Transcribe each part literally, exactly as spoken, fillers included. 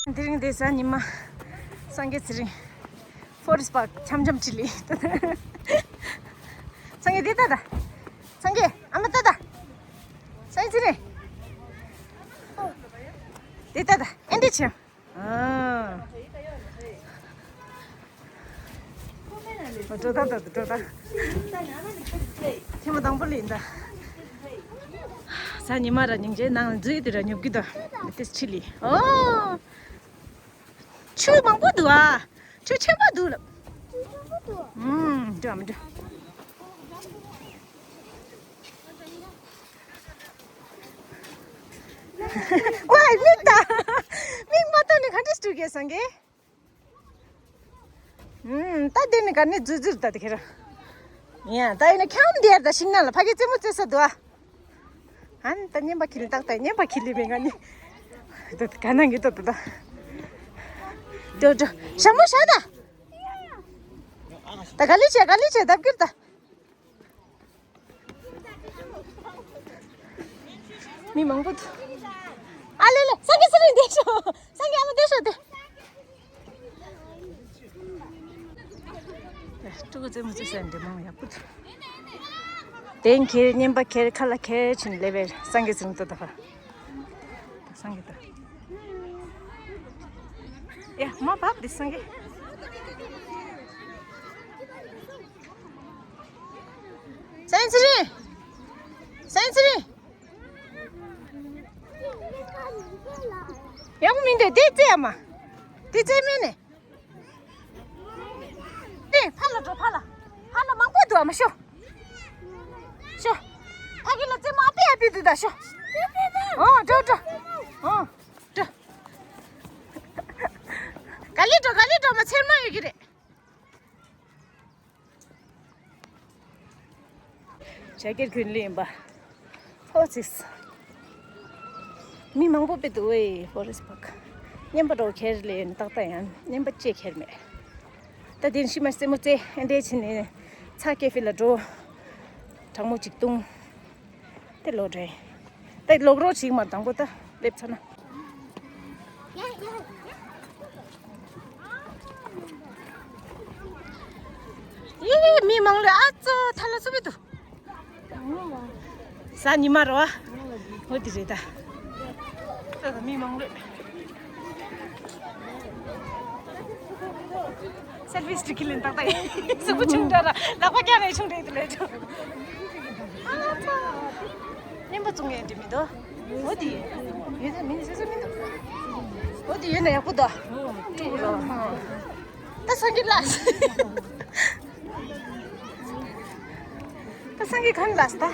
དེ་རིང་དེ་གཟའ་ཉི་མ། སངས་རྒྱས་ཚེ་རིང་། ཕོ་རེ་སི་ཊི་པཱརྐ་འཆམ་འཆམ་ཁྲིད་ལས། སངས་རྒྱས་དེ་ལྟ་ད། སངས་རྒྱས་ཨ་མ་ལྟ་ད། སངས་རྒྱས་ཚེ་རིང་། དེ་ལྟ་ད་ཨེ་འདྲ་བྱེད། ཨ། འགྲོ་ད་ད་འགྲོ་ད། ཐེངས་མ་དང་པོ་ལས་ཡིན་ད། གཟའ་ཉི་མ་ར་སྙིང་རྗེ་ནང་འཛུལ་དེ་ར་ཉོབ་ཀྱི་ད། དེ་ཕྱི་ལས། ཨོ། ཆུ་མང་པོ་འདུག་ཨ། ཆུ་ཆེན་པོ་འདུག་ལབ། ཨུམ། འགྲོ་མི་འགྲོ། ཝའི་མིག་ལྟ། མིག་མ་ལྟ་ནས་ག་འདྲས་འགྲོ་གི་སངས་རྒྱས། ཨུམ། ད་དེ་ནི་ག་ནས་འཛུལ་འཛུལ་ད་དེ་ཁྱེར། ཡ་ད་ཡིན་ན་ཁྱམས་འདིར་ད་ཤིང་ནགས་ལ་ཕ་གི་རྩེད་མོ་རྩེ་ས་འདུག་ཨ། ཨན་ད་ཉན་པ་ཁྱི་ལི་ཏག་ཏག་ཉན་པ་ཁྱི་ལི་མེད་ང་ནི། ད་ག་ན་གི་ཏོ་ཏོ་ད། ཏོ་ཏོ་ཞྭ་མོ་ཞྭ་ད། ད་ག་ལི་ཆེ་ག་ལི་ཆེ་ལྡབ་ཀྱུར་ད། མི་མང་པོ་འདུག་ཨ་ལེ་ལེ་སངས་རྒྱས་ཚེ་རིང་བསྡད་ཤོག་སངས་རྒྱས་ཨ་མ་བསྡད་ཤོག་དེ། ཕྲུ་གུ་རྩེད་མོ་རྩེ་ས་འདྲ་མང་ཡག་པོ་འདུག་གདན་འཁྱེར་བརྙན་པ་འཁྱེར་ཁ་ལག་འཁྱེར་ཕྱིན་སླེབས་པའི་སངས་རྒྱས་ཚེ་རིང་ཏོ་ད་ཕ། སངས་རྒྱས་ཏོ། ཡ་མ་བབ་འདི་སངས་རྒྱས། སངས་རྒྱས་ཚེ་རིང་། སངས་རྒྱས་ཚེ་རིང་། ཡག་པོ་མི་འདུག་དེ་རྩེ་ཡ་མ། དེ་རྩེ་མིན་ནི། ནི་ཕར་ལ་འགྲོ་ཕར་ལ། ཕར་ལ་མང་པོ་འདུག་ཨ་མ་ཤོ། ཤོ། ཕ་གི་ལ་རྩེད་མོ་ཨ་པི་ཨ་པི་འདུག་ད་ཤོ། ཨོ་འགྲོ་འགྲོ། ཨོ་འགྲོ། ག་ལེ་འགྲོ་ག་ལེ་འགྲོ་མ་ཚེར་མ་ཡོད་ཀྱི་རེད། བྱ་སྐྱེར་ཁུན་ལེན་པ། ཧོ་ཙིས། མི་མང་པོ་དཔེ་འདུག་ཨེ་ཕོ་རེ་སི་ཊི་པཱརྐ། རྔན་པ་འགྲོ་ཁྱེར་ལེན་ཏག་ཏག་ཡང་རྔན་པ་ཅེས་ཁྱེར་མེད། ད་དེ་ཤི་མ་རྩེད་མོ་རྩེ་ཨེ་འདྲས་བྱས་ནས་ཚ་ཀེ་ཧྥེ་ལ་འགྲོ། གྲང་མོ་གཅིག་བཏུང་། དེ་ལོག་འགྲོ། ད་ལོག་རོགས་བྱེད་མ་དང་པོ་ད་སླེབས་ཚར་ན། ཡེ་མི་མང་ལོས་ཨ་ཙོ་ཐ་ལ་སུ་བི་དུ། གཟའ་ཉི་མ་རོ། འོ་དེ་རེད་ད། ད་ད་མི་མང་ལོས། སེལ་ཕི་སི་ཊི་ཁི་ལེན་ཏག་ཏག་ཡིན། སུ་བུ་ཆུང་འདྲ་ར་ལག་པ་བཀྱག་ནས་ཆུང་འདྲ་ཡིན་དུ་ལས་ཆུང་། རྔན་པ་བཙོང་ཡས་འདྲི་མི་འདུག་འོ་དེ་ཡོད་ད་མི་སུ་སུ་མི་འདུག་འོ་དེ་ཡོད་ན་ཡག་པོ་འདུག་ཀྲུག་རོ། ད་སངས་རྒྱས་ལགས། ད་སངས་རྒྱས་གང་ལགས་ད།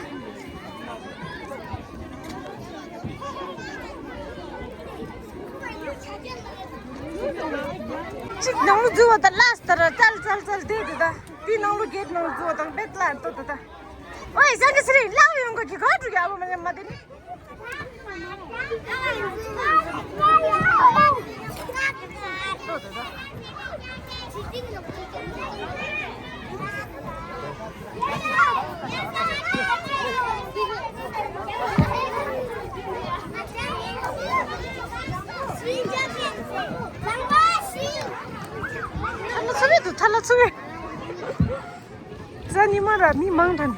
གཅིག་ནང་ལོ་འཛུལ་བ་ད་ལགས་ད་ར་ཙལ་ཙལ་ཙལ་དེ་དེ་ད། དེ་ནང་ལོ་གེ་ཊི་ནང་ལོ་འཛུལ་བ་དང་བེད་ལ་ཏོ་ད་ད། ཨོའི་སངས་རྒྱས་ཚེ་རིང་ལགས་ཡོང་གོ་གི་ག་འགྲོ་གི་ཨ་བ་མ་ཡ་མ་དེ་ནི། ཐ་ལ་ཚུ་བས་འདུག་ཐ་ལ་ཚུ་བས། གཟའ་ཉི་མ་ར་མི་མང་དྲགས།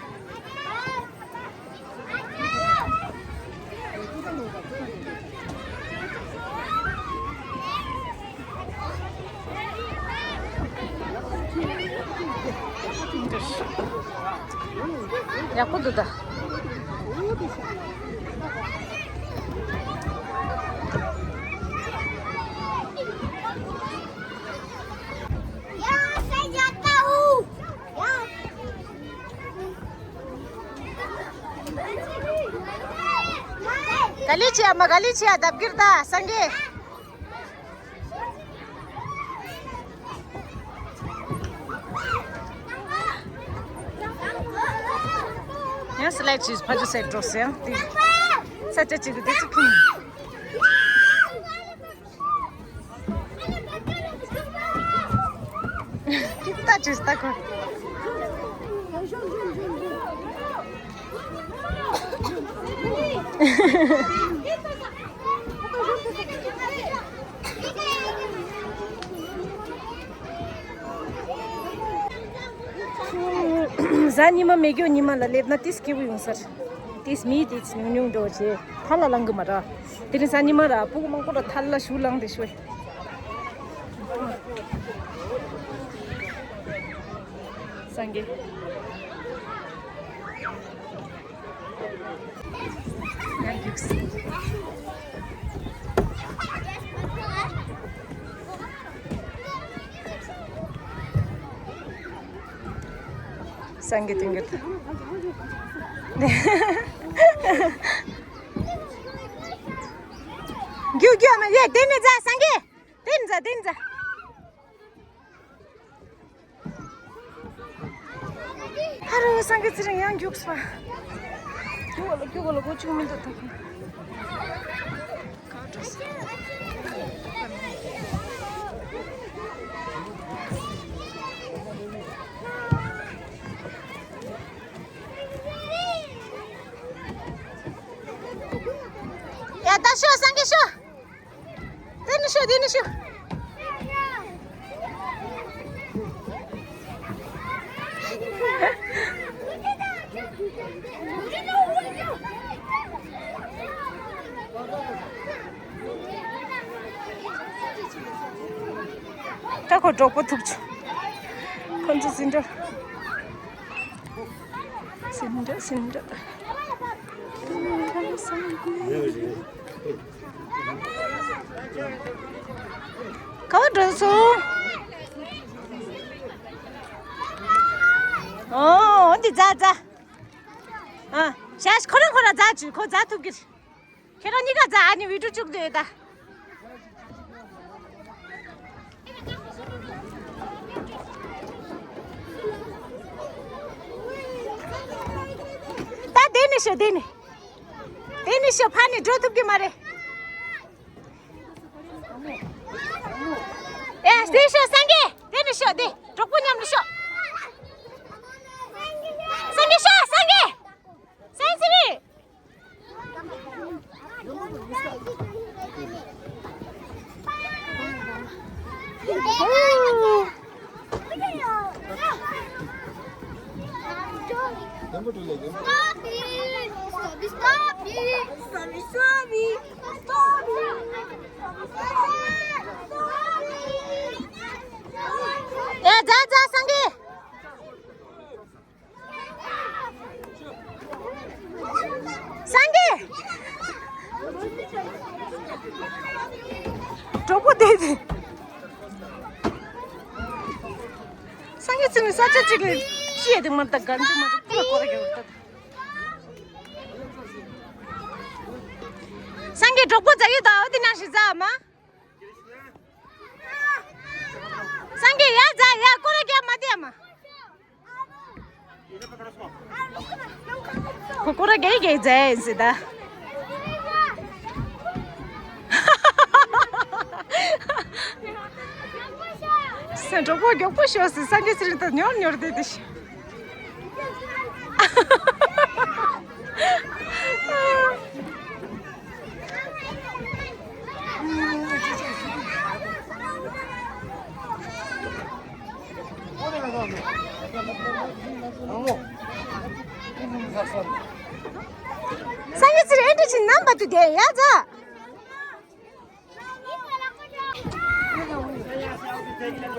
ཡག་པོ་འདུག་ད། ག་ལེ་ཆེ་ཨ་མ་ག་ལེ་ཆེ་ཨ་ལྡབ་ཀྱིར་ད་སངས་རྒྱས། ཡང་སི་ལེག་ཅིག་ཕ་ཇོ་སེ་འགྲོ་སེ་ཡང་དེ་ས་ཆ་ཅིག་ཏུ་དེ་ཚོ་ཁུངས། ད་ཅིག་ད་ཁོ། གཟའ་ཉི་མ་མེ་སྒྱོགས་ཉི་མ་ལ་སླེབས་ན་ཏིས་སྐྱིད་པོ་ཡོང་ས་རེད། ཏིས་མི་ཏིས་ཉུང་ཉུང་འགྲོ་བྱས་ཐལ་ལ་ལང་གི་མ་ར། དེ་རིང་གཟའ་ཉི་མ་ར་སྤུ་གུ་མང་པོ་ར་ཐལ་ལ་ཞུ་ལང་དེ་ཤོད། སངས་རྒྱས། ཡང་རྒྱུགས་སོང་། སངས་རྒྱས་དེ་འགྱུར་ད། རྒྱུགས་རྒྱུགས་མ་ཡེ་དེ་ནི་ཛ་སངས་རྒྱས། དེ་ནི་ཛ་དེ་ནི་ཛ། ཧ་རོ་སངས་རྒྱས་ཚེ་རིང་ཡང་རྒྱུགས་སོང་། རྒྱུགས་པ་ལ་རྒྱུགས་པ་ལ་གོ་ཆུང་མི་འདུག་ད། ཡ་ད་ཤོག་སངས་རྒྱས་ཤོག་དེ་ནི་ཤོག་དེ་ནི་ཤོག་ད་ཁོ་གྲོགས་པོ་ཐུག་བྱུང་། ཁོ་ཚོ་ཟིན་འགྲོ། ཟིན་འགྲོ་ཟིན་འགྲོ། ག་བ་འགྲོ་སོང་། ཨོ་འདི་ཛ་ཛ། ཨ་ཤ་ཁོ་རང་ཁོ་རང་ཛ་བྱོས་ཁོ་ཛ་ཐུབ་ཀྱི་རེད། ཁྱེད་རང་གཉིས་ཀ་ཛ་ཨ་ནི་བི་ཌིའོ་བཅུག་འདོད་ད། ད་དེ་ནི་ཤོག་དེ་ནི། དེ་ནི་ཤོག་ཕ་ནི་འགྲོ་ཐུབ་ཀྱི་མ་རེད། ཨེ་དེ་ཤོག་སངས་རྒྱས་དེ་ནི་ཤོག་དེ་གྲོགས་པོ་མཉམ་དུ་ཤོག་སངས་རྒྱས་ཤོག་སངས་རྒྱས། སངས་རྒྱས། Stop it! Stop it! Stop it! Stop it! Stop it! Stop it! Stop it! ཡ་ཛ་ཛ་སངས་རྒྱས། སངས་རྒྱས། གྲོགས་པོ་དེ་དེ། སངས་རྒྱས་ཚེ་ནི་ས་ཆ་གཅིག་ལ་ཤི་ཡ་དེ་མ་ད་གན་ཅི་མ་ད་པུ་ར་ཀོ་ར་གི་རུ་ད། སངས་རྒྱས་གྲོགས་པོ་ཛ་ཡོད་ད་འོ་དེ་ན་ཤི་ཛ་མ། སངས་རྒྱས་ཡ་ཛ་ཡ་ཀོ་ར་རྒྱ་མ་དེ་མ། ཁོ་ཀོ་ར་རྒྱ་རྒྱ་ཛ་ཡིན་སི་ད། སེ་གྲོགས་པོ་མགྱོགས་པོ་ཤོག་སི་སངས་རྒྱས་ཚེ་རིང་ད་ཉོར་ཉོར་དེ་དེ་ཤི། སངས་རྒྱས་ཚེ་རིང་ཨེ་འདྲ་ཅིག་ནམ་པ་དུ་དེ་ཡ་ཛ། ད་ད།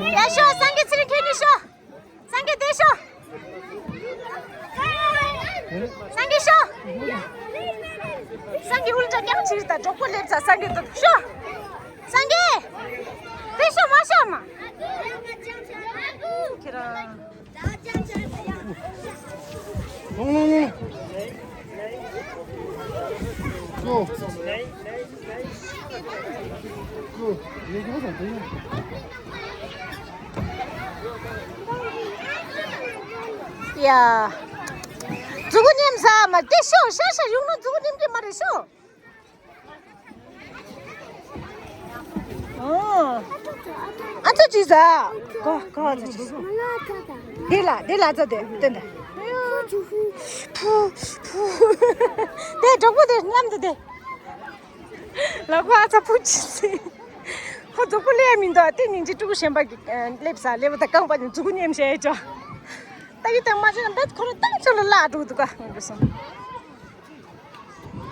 ཡ་ཤོག་སངས་རྒྱས་ཚེ་རིང་ཁྱེད་གཉིས་ཤོག་སངས་རྒྱས་བསྡད་ཤོག་སངས་རྒྱས་ཤོག་སངས་རྒྱས་ཨུལ་ཏྲ་རྐྱང་ཕྱིར་ད་གྲོགས་པོ་སླེབས་ཚར། སངས་རྒྱས་ད་ཤོག་སངས་རྒྱས། བསྡད་ཤོག་མ་ཤོག་མ། ཁྱེད་རང་། ལོང་ལོང་ལོང་། ཤོག་ཡ། མཛུ་གུ་ཉེམ་ས་མ་དེ་ཤོག་ཤ་ཤ་ཡོང་ན་མཛུ་གུ་ཉེམ་གྱི་མ་རེད་ཤོག་ཨ་ཚོ་ཅི་ཟ། གོ་གོ་ཨ་ཚོ་ཅི་ཟ། དེ་ལ་དེ་ལ་ཚོ་དེ་དེ་འདྲ། ཕུ་ཕུ། དེ་གྲོགས་པོ་དེ་མཉམ་དུ་དེ། ལ་ཁོ་ཨ་ཚ་ཕུ་ཅི་ཟེ། ཁོ་མཛུ་གུ་ལས་མི་འདུག་དེ་སྙིང་རྗེ་ཕྲུ་གུ་གཞན་པ་གི་སླེབས་ས་སླེབས་པ་དང་རྐང་པ་ནི་མཛུ་གུ་ཉེམ་བྱས་ཅོ། ད་ཡི་དང་མ་བྱས་ན་འབད་ཁོ་རང་ཏང་ཆོ་ལ་བརླག་འགྲོ་འདུག་ག་ངོ་སོང་།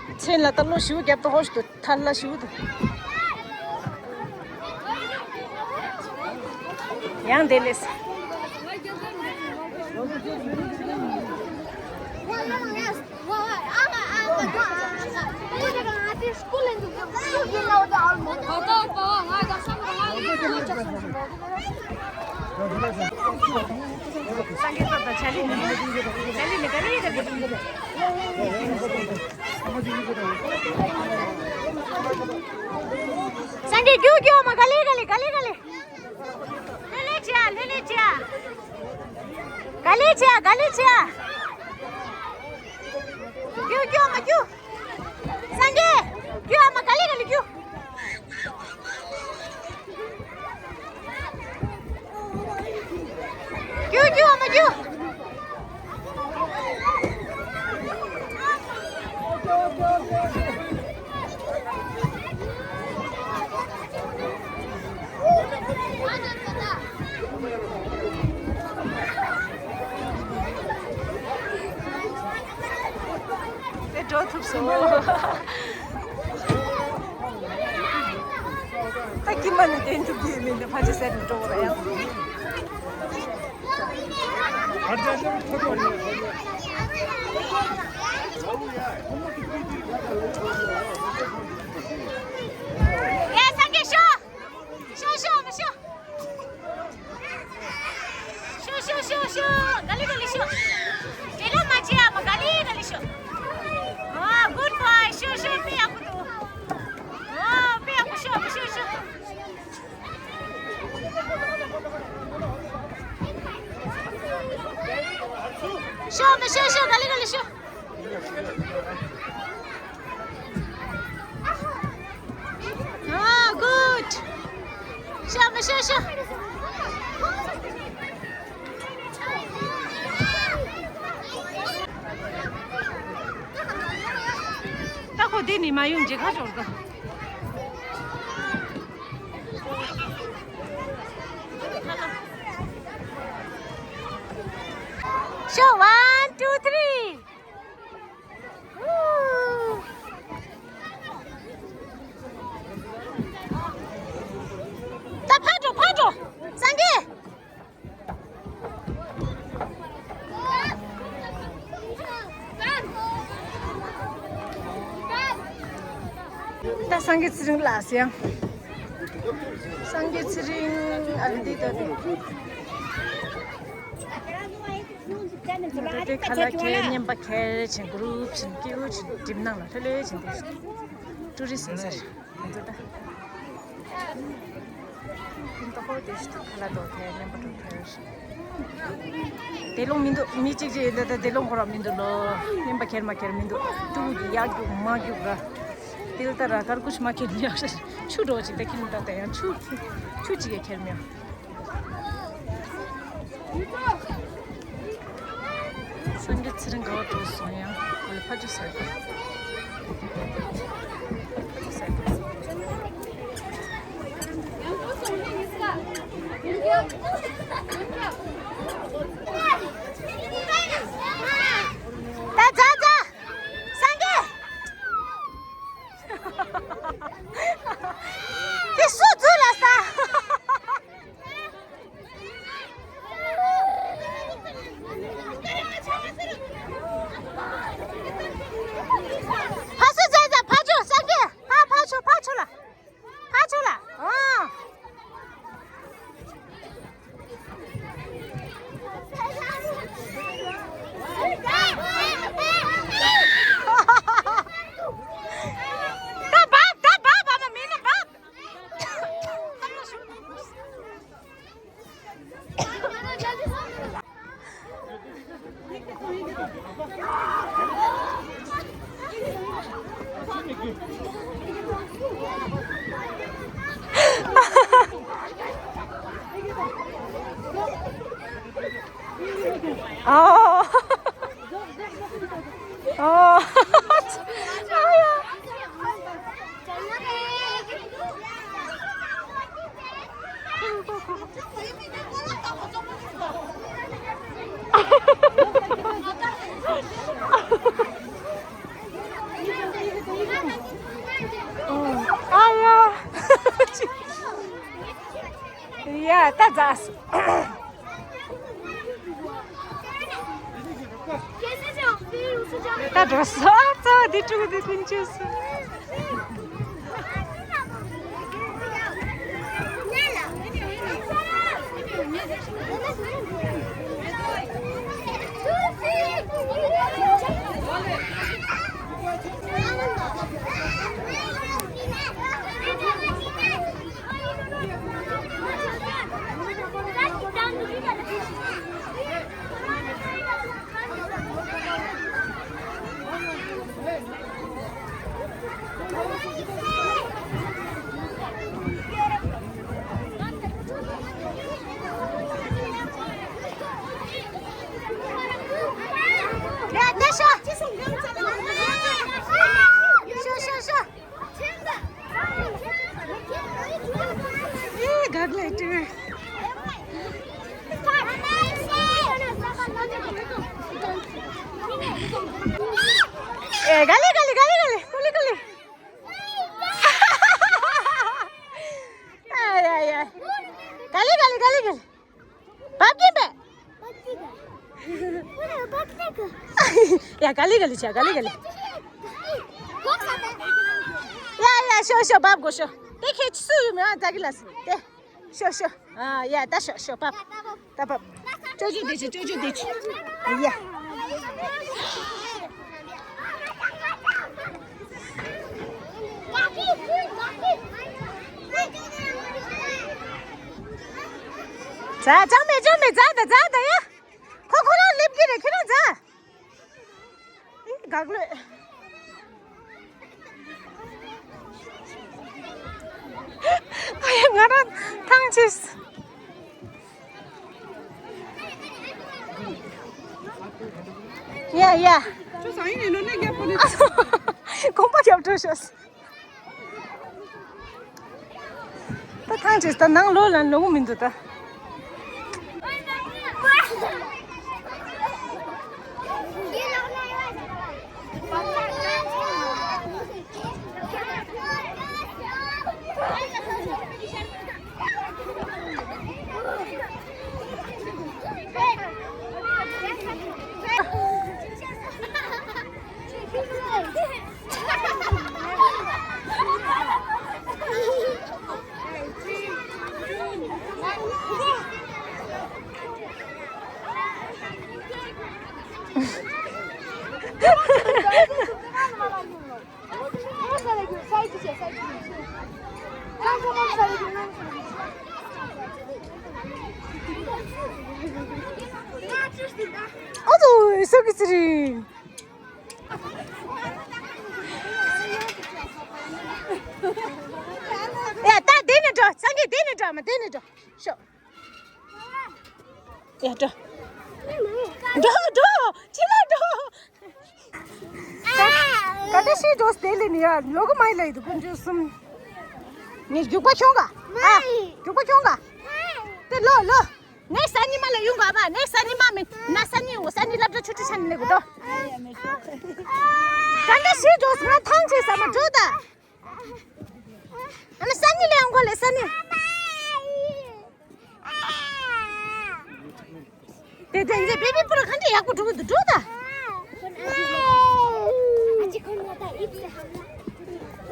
མཚན་ལ་ད་ལོ་ཞུ་རྒྱབ་ཏུ་ཧོ་ཞུ་དུ་ཐ་ལ་ཞུ་དུ། ཡང་དེ་ལས། སངས་རྒྱས་ཐོབ་དང་ཆ་ལི་ནི། ཆ་ལི་ནི་ག་རེ་ག་རེ། སངས་རྒྱས་རྒྱུག་རྒྱུག་མ་ག་ལེ་ག་ལེ་ག་ལེ་ག་ལེ། ལྷོད་ལྷོད་བྱས་ལྷོད་ལྷོད་བྱས། ག་ལེ་བྱས་ག་ལེ་བྱས། རྒྱུག་རྒྱུག་མ་རྒྱུག་སངས་རྒྱས། རྒྱུག་ཨ་མ་ག་ལེ་ག་ལེ་རྒྱུག་རྒྱུག་རྒྱུག་ཨ་མ་རྒྱུག་དེ་འགྲོ་ཐུབ་སོང་། ད་ཀྱི་མ་ནི་དེ་འགྲུབ་ཀྱི་མིན་ནི་ཕ་ཅི་ཟེར་ནི་འགྲོ་བ་ཡང་། ཡ་ས་གི་ཤོ། ཤོ་ཤོ་མ་ཤོ། ཤོ་ཤོ་ཤོ་ཤོ། ག་ལེ་ག་ལེ་ཤོ། དེ་ལ་མ་བྱེད་ཨ་མ་ག་ལེ་ག་ལེ་ཤོ། ཨ་good boy ཤོ་ཤོ་དཔེ་ཡག་པོ་འདུག་ཨ་དཔེ་ཡག་པོ་ཤོ་མ་ཤོ་ཤོ། ཤོ་མ་ཤོ་ཤོ་ག་ལེ་ག་ལེ་ཤོ། ཨ་good ཤོ་མ་ཤོ་ཤོ། ད་ཁོ་དེ་ནི་མ་ཡོང་རྗེས་ཁ་ཤོར་ག་ཤོ་one two three། ད་ཕར་འགྲོ་ཕར་འགྲོ། སངས་རྒྱས། ད་སངས་རྒྱས་ཚེ་རིང་ལགས་སེ་ཡང་། སངས་རྒྱས་ཚེ་རིང་ཨ་འདི་ད་འདི། ང་ཚོ་དེ་ཁ་ལག་ཁྱེར་རྔན་པ་ཁྱེར་ཕྱིན་གུ་རུབ་ཕྱིན་སྐྱིད་པོ་ཕྱིན་གྲིབ་ནང་ལ་ལྷོད་ལྷོད་ཕྱིན་ཏེ་ཊུ་རི་སིཊ་ཡིན་ཟེར་ང་ཚོ་ད། ཁྱིམ་ཐོག་ཁོ་དེ་ཤི་ཐོག་ཁ་ལག་དོ་ཁྱེར་རྔན་པ་དོ་ཁྱེར། དེ་ལོང་མི་འདུག་མི་གཅིག་གཅིག་ཡོད་ད་དེ་ལོང་ཁོ་ར་མི་འདུག་ལོ། རྔན་པ་ཁྱེར་མ་ཁྱེར་མི་འདུག་ཕྲུ་གུ་གི་ཡག་རྒྱུག་མ་རྒྱུག་ར། དེ་ལ་ད་ར་ཀར་ཀུ་ཤི་མ་ཁྱེར་ཡག་ཤ་ཆུ་འགྲོ་ཅིག་ད་ཁྱིམ་ད་ད་ཡང་ཆུ་ཆུ་གཅིག་གི་ཁྱེར་མེད། སངས་རྒྱས་ཚེ་རིང་དགའ་བ་གྲོལ་སོང་ཡང་ཁོ་ལ་ཕ་ཆུ་ཟེར། ཕ་ཆུ་ཟེར། ད་ད་ད། སངས་རྒྱས། དེ་སུ་འཛུལ་ལ་ས། ཕ་སུ་འཛུལ་ས་ཕ་ཆུ་སངས་རྒྱས་ཕ་ཕ་ཆུ་ཕ་ཆུ་ལ། ཕ་ཆུ་ལ། ཨོ། ཨོ། ཨོ། ཨ་ཡ། ཡ་ད་ཛ། ད་འགྲོ་སོང་། ཨ་ཙི་འདི་ཕྲུ་གུ་འདི་ཐོན་ཆོག་སོང་། ཨེ། ག་ལེ་ག་ལེ་ག་ལེ་ག་ལེ། ཀུ་ལི་ཀུ་ལི། ཨ་ཡ་ཡ། ག་ལེ་ག་ལེ་ག་ལེ་ག་ལེ། བབ་ཀྱིན་པས། ཡ་ག་ལེ་ག་ལེ་བྱ། ག་ལེ་ག་ལེ། ཡ་ཡ་ཤོག་ཤོག་བབ་དགོས་ཤོག་དེ་ཁྱེད་སུ་ཡོད་མེད་ཨ་ད་གི་ལ་སི་དེ། ཤོག་ཤོག་ཨ་ཡ་ད་ཤོག་ཤོག་བབ། ད་བབ། ཅོ་ཅོ་བསྡད་ཅིག་ཅོ་ཅོ་བསྡད་ཅིག་ཡ། ཛ་ཅང་མེད་ཅང་མེད་ཛ་ད་ཛ་ད་ཡ། ཁོ་ཁོ་རང་སླེབས་ཀྱི་རེད་ཁྱེད་རང་ཛ། ཨི་གག་ལོས། ཨ་ཡ་ང་རང་ཐང་ཆད། ཡ་ཡ། ཁྱོད་སང་ཉིན་ནས་ནོ་ནས་རྒྱབ་པོ་ནས། གོམ་པ་རྒྱབ་འགྲོ་ཤོག་ད་ཐང་ཆད་ད་ནང་ལོགས་ལ་ལོག་མི་འདུག་ད། ཨ་ཙི། ཡ་ད་དེ་ནས་འགྲོ། སངས་རྒྱས་དེ་ནས་འགྲོ། མ་དེ་ནས་འགྲོ་ཤོག་ཡ་འགྲོ། འགྲོ་འགྲོ། ཕྱི་ལ་འགྲོ། ག་འདྲ་ཞིག་འགྲོ་སྟེ་ལེ་ནི་ཡ་ལོ་གི་མ་ཡི་ལ་ཡི་དུ་ཀུན་འཇུ་གསུམ། ངས་རྒྱུག་པ་ཁྱོང་ག་ཨ། རྒྱུག་པ་ཁྱོང་ག་དེ་ལོ་ལོ། ངས་ས་ཉི་མ་ལ་ཡོང་ག་མ་ངས་ས་ཉི་མ་མིན་ན་ས་ཉི་འོ་ས་ཉི་སློབ་གྲྭ་ཆུ་ཆུ་ཆ་ནི་ལེ་གུ་དོ། ག་འདྲ་ཞིག་འགྲོ་ང་ཐང་ཆད་ས་མ་འགྲོ་ད། ཨ་ནི་ས་ཉི་ལ་ཡོང་གོ་ལེ་ས་ཉི། དེ་དེ་ཚེ་བེ་བི་པུ་ར་ག་འདྲ་ཡག་པོ་འགྲོ་གི་འདུག་འགྲོ་ད།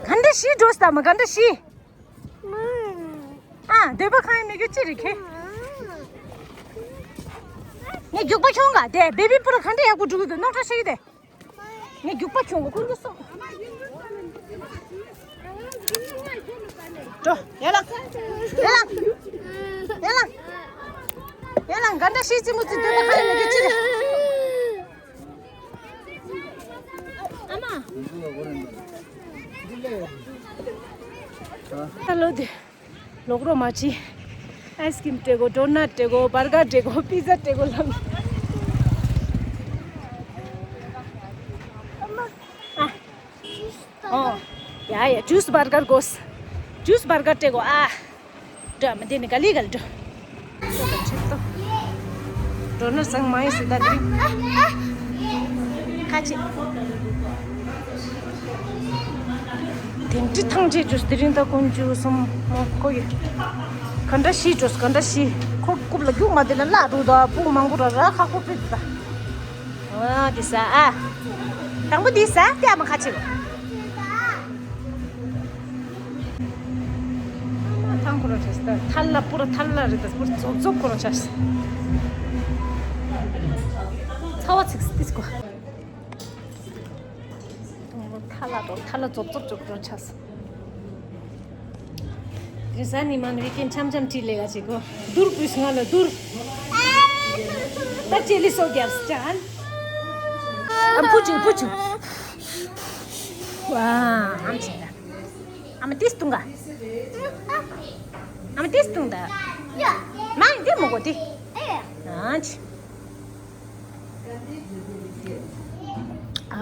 ག་འདྲ་ཞིག་འགྲོ་ས་མ་ག་འདྲ་ཞིག་ཨ་འདོད་པ་ཁང་ཡིན་མི་གི་ཅི་རེད་ཁེ། ངས་རྒྱུག་པ་ཁྱོང་ག་དེ་བེ་བི་པུ་ར་ག་འདྲ་ཡག་པོ་འགྲོ་གི་འདུག་རྣོ་ཁྲ་ཤེས་གི་དེ། ངས་རྒྱུག་པ་ཁྱོང་གི་ཀུན་ཏུ་སོང་། འགྲོ། ཡ་ལགས། ཡ་ལགས། ཡ་ལགས། ཡ་ལགས་ག་འདྲ་ཤེས་ཙི་མོ་ཙི་འདོད་པ་ཁ་ལ་མི་དགེ་ཅི་རེད། ཨ་མ། ད་ལོ་དེ། ལོག་རོགས་མ་བྱེད། ཨའི་སི་ཀྲིམ་སྤྲད་གོ་ཌོ་ནཊ་སྤྲད་གོ་བར་གར་སྤྲད་གོ་པི་ཛ་སྤྲད་གོ་ལབ། ཨོ། ཡ་ཡ། ཇུས་བར་གར་དགོས། ཇུས་བར་གར་སྤྲད་དགོས་ཨ། འགྲོ་མི་འདི་ནི་ག་ལི་ག་ལི་འགྲོ། འགྲོ་ནི་སང་མ་ཡིན་སྲིད་ད་དེ་རིང་། ཁ་ཆེ། དེང་ཁྲི་ཐང་ཆེ་ཇུས་དེ་རིང་ད་ཀུན་ཇུས་སོམ་མོ་ཁོ་ཡི། ག་འདྲ་ཤི་ཇུས་ག་འདྲ་ཤི། ཁོ་རྐུབ་ལ་རྒྱུག་མ་དེ་ལ་བརླག་འགྲོ་ད་སྤུ་མང་པོ་ར་ར་ཁ་ཁོ་ཕེབས་ད། ཨ་དེ་ས་ཨ། དང་པོ་དེ་ས་ཏེ་ཨ་མ་ཁ་ཆེ། ཐང་ཁོ་རང་ཆགས་ད་ཐལ་ལ་པུ་ར་ཐལ་ལ་རེད་ད་པུ་ར་རྫོབ་རྫོབ་ཁོ་རང་ཆགས། ཚ་བ་ཚིག་སྟིས་གོ། ཐལ་ལ་དང་ཐལ་ལ་རྫོབ་རྫོབ་ཅོ་ཁོ་རང་ཆགས། དེ་ས་ནི་མ་ནི་བི་ཀན་འཆམ་འཆམ་ཁྲིད་ལས་ཀ་བྱེད་གོ། རྡུལ་པུས་ང་ལ་རྡུལ། ད་ཅེ་ལི་སོ་རྒྱབ་ཅན། ཨ་ཕུ་ཆུ་ཕུ་ཆུ། ཝ་ཨམ་ཆེ་ད། ཨ་མ་ཏིས་ཏུང་ག་ཨ་མ་ཏིས་ཏུང་ད། མ་ཡིན་དེ་མོ་གོ་དེ། ཨ་ཆེ། ཨ་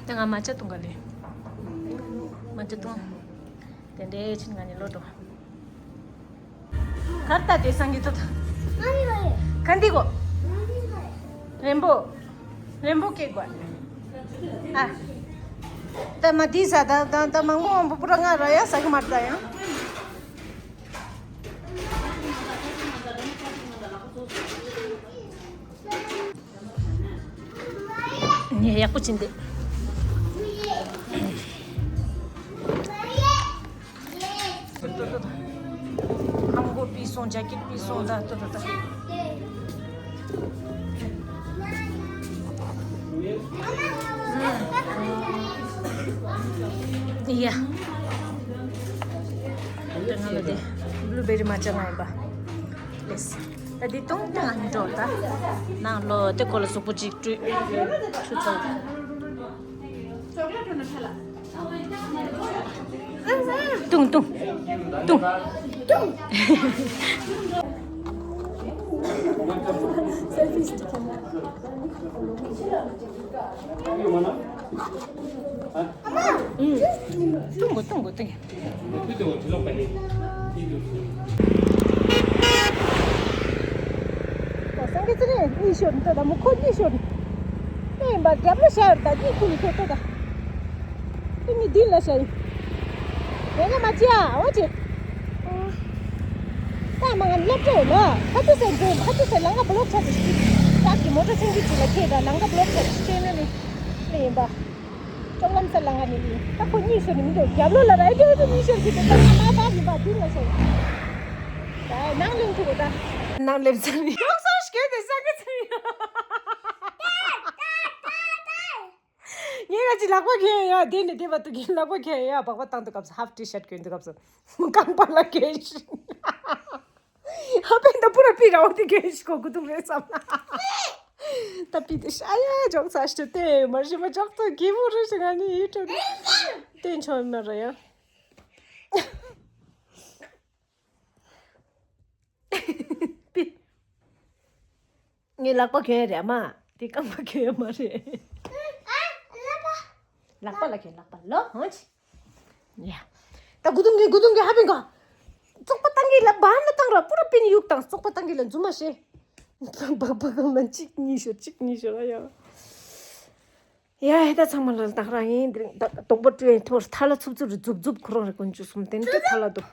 ད་ང་མ་ཅ་ཏུང་ག་ལེ། མ་ཅ་ཏུང་། དེ་འདྲའི་ཕྱིན་ང་ནི་ལོ་འགྲོ། གར་ལྟ་དེ་སང་གི་ཐུབ། ག་འདི་གོ། རེན་བོ། རེན་བོ་སྐྱེ་དགོས། ཨ། ད་མ་དེ་ཟ་ད་ད་ད་མང་པོ་མང་པོ་པུ་ར་ང་ར་ཡ་ཟ་གི་མ་རེད་ད་ཡང་། ངས་ཡག་པོ་བྱིན་ཏེ། ཁམ་གོ་པི་སོང་ཇ་ཀེད་པི་སོང་ད་ད་ད་ད། ཡ། ད་ང་ལ་དེ་བླུ་བེ་རི་མ་ཅ་ང་ཡིན་པ། ལེས། ད་འདི་གཏོང་སྟེ་ང་མི་འགྲོ་ད། ནང་ལོ་དེ་ཁོ་ལ་གཟུགས་པོ་གཅིག་སྤྲུལ། ཆུ་ཚོད། ཏུང་ཏུང་། ཏུང་། ཏུང་གོ་ཏུང་གོ་ཏུང་། སངས་རྒྱས་ཚེ་རིང་གཉིད་ཤོར་འདུག་ད་མོ་ཁོ་གཉིད་ཤོར་འདུག་ཨེ་ཡིན་པ་རྒྱབ་ལ་ཤར་ད་གཉིད་ཁུག་ལ་ཤོར་ཏོ་ད། ཨེ་གཉིད་མདུན་ལ་ཤར་ཡིན། དེ་ནས་མ་ཅི་ཨ་འོ་ཅི། ད་མ་ང་སླེབས་འགྲོ་ལ་ཁ་ཐུ་སེ་འགྲོ་ཁ་ཐུ་སེ་ལང་ཀ་བློག་ཆ་དུ་ཤི། ད་གི་མོ་ཊ་སེང་གི་ཅི་ལ་ཁྱེད་ད་ལང་ཀ་བློག་ཆ་དུ་ཤི་ན་ནི་ཨེ་ཡིན་པ། ཅོག་ལམ་ས་ལ་ང་ནི་ཡིན། ད་ཁོ་གཉིད་ཤོར་ནི་མི་འདུག་རྒྱབ་ལོགས་ལ་ར་ཨེ་ཏེ་ཨེ་ཏེ་གཉིད་ཤོར་གི་འདུག་ད་ང་མ་པ་ཡིན་པ་མདུན་ལ་ཤོར། ད་ནང་ལེན་ཐུབ་ད། ནང་ལེན་ཚར་ནི་ཡོག་སོ་ཤི་གེ་དེ་ས་གི་ཚར་ཡོད། ངས་ང་ཅི་ལག་པ་གྱོན་ཡ་དེ་ནི་དེ་བ་དུ་གི་ལག་པ་གྱོན་ཡ་བག་པ་བཏང་དུ་སྐབས་སུ་ཧབ་ཊི་ཤར་གྱོན་དུ་སྐབས་སུ་རྐང་པ་ལ་གྱོན་ཤི། ཧ་པན་ད་པུ་ར་པི་ར་འོ་དེ་གེ་ཤི་ཁོ་ཀུ་ཏུ་རེ་སམ། ད་པི་དེ་ཤ་ཡ་ཇོག་ཚ་ཤི་ཏེ་མར་ཤི་མ་ཇོག་ཏུ་གི་བུ་རེ་ཤི་ང་ནི་ཡི་ཏུ་ཏེན་ཆོ་མ་ར་ཡ། པི། ངའི་ལག་པ་གྱོན་རེད་མ། དེ་རྐང་པ་གྱོན་མ་རེད། ལག་པ་ལ་གྱོན་ལག་པ་ལོ་ཧོན་ཆི། ཡ། ད་གུ་དུང་གི་གུ་དུང་གི་ཧ་པན་ག་བཙོག་པ་བཏང་གི་ལ་བ་ན་བཏང་ར་པུ་ར་པིན་ཡུག་དང་བཙོག་པ་བཏང་གི་ལ་འཛུ་མ་ཤེས། བག་བག་གང་ལ་གཅིག་གཉིས་ཤོར་གཅིག་གཉིས་ཤོར་ཨ་ཡ། ཡ་ཧེ་ད་ཚང་མ་ལ་བདག་རང་ཡིན་འདིར་ད་དོག་པོ་སྤྲོད་ཡིན་ཐོར་ཐ་ལ་འཚུབ་འཚུབ་རེ་འཛུབ་འཛུབ་ཁོ་རང་རེ་ཀུན་ཅུ་གསུམ་ཏན་ཏན་ཐ་ལ་འདུག